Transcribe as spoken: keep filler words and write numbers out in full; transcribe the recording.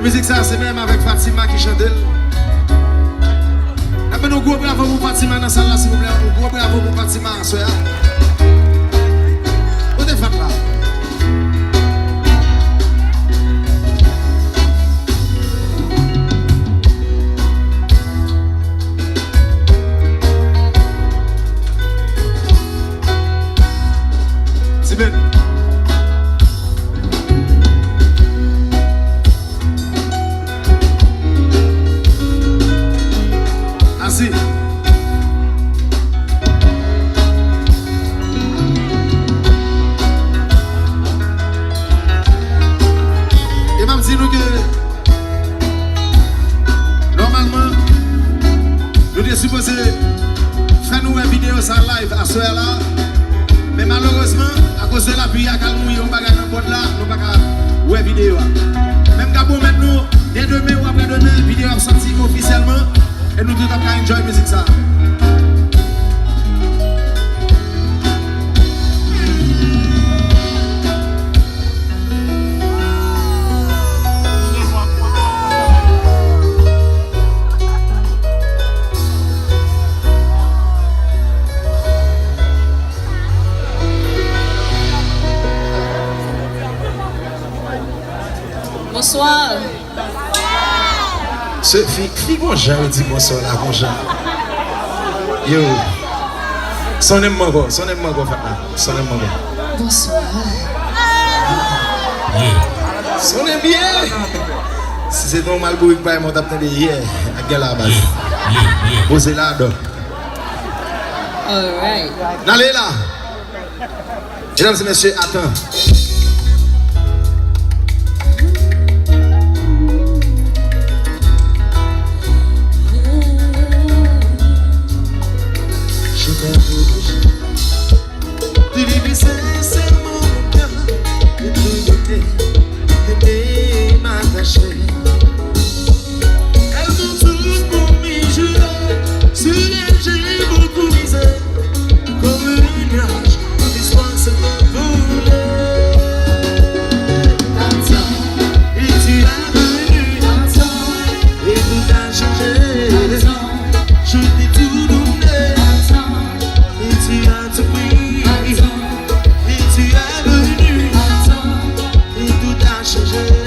Mizik sa se menm avèk Fatima ki chante l. N ap ban yon gwo bravo pou Fatima nan sal la, silvouplè. Yon gwo bravo pou Fatima aswè a. Kote Fat la? Ti Ben. Asi. E m ap di nou ke nòmalman, nou te sipoze fè nou wè videyo sa live aswè a la. Men malerezman, akoz de lapli a k al mouye yon bagay nan pòt la, nou pa ka wè videyo a. Men m ka pwomèt nou, dè demen ou aprè demen, videyo a ap sòti ofisyèlman. E nou tout ap ka enjoy mizik sa. Bonswa. Se fi, fi gon jan yo di bonswa la, gon jan. Yo. Sonnen m ankò, sonnen m ankò, Fatma. Sonnen m ankò. Bonswa. Sonnen byen. Si se te yon malbourik pa mwen, w t ap tande yè ak gè la baz. Poze la, dò. Alright. N ale la. Medam e mesye, atan. Je t'aime, je t'aime. Baby, c'est mon cœur que tu étais, que t'es m'attacher. Elles m'ont toutes promis, je leur suis j'ai beaucoup misé, comme un nuage, mon espoir se envolait. Attends, et tu es venu, attends, et tout a changé. Attends, je t'ai tout donné, attends, et tu as tout pris, attends, et tu es venu, attends, et tout a changé.